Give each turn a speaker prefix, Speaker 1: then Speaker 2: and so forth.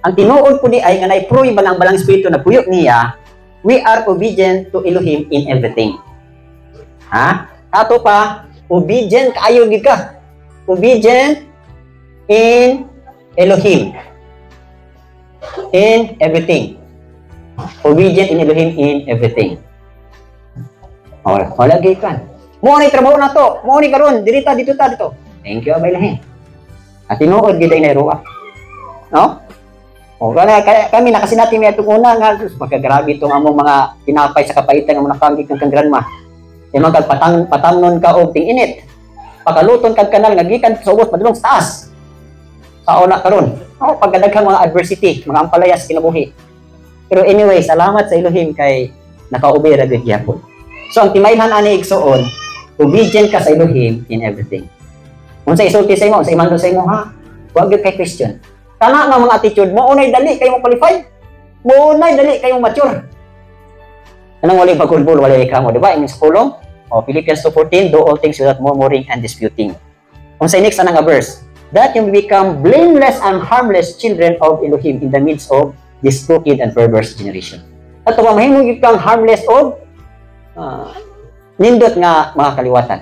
Speaker 1: Ang tinuod po diay nga naiproy ba ang Balaang Espiritu na puyo niya, we are obedient to Elohim in everything. Ha? Ato pa, obedient kaayo gid ka. Obedient in Elohim. In everything. Obedient in Elohim in everything. Wala, wala gyud kan. Mo ni trabaho na to. Mo ni karon diri ta, dito ta, dito. Thank you, abay lahi. At tinuod gid ay nairuwa. No? O kana kaya kami nakasinati mi atong una nga sus, pagkagrabe itong among mga tinapay sa kapaitan nga mga nakanggi kang kang grandma. Kay man kag patang patamnon ka og ting-init. Pakaluton kag kanal nga gikan sa ubos padulong sa taas. Sa una karon. Oh, pagkadaghang mga adversity, mga ampalayas kinabuhi. Pero anyway, salamat sa Elohim kay naka-obey ra gyud gyapon. So ang timailhan ani, igsuon, obedient ka sa Elohim in everything. Unsa isulti sa imo, sa imando sa imo ha, wa gyud kay question. Kana nga mga attitude mo unay dali kayo mo qualify. Mo unay dali kayo mature. Anong walay pagkulbol, walay kamo, di ba? Ining sa pulong, o Philippians 2:14, "Do all things without murmuring and disputing." Unsa next ana nga verse? "That you may become blameless and harmless children of Elohim in the midst of this crooked and perverse generation." Ato ba mahimo gyud kang harmless og nindot nga mga kaliwatan.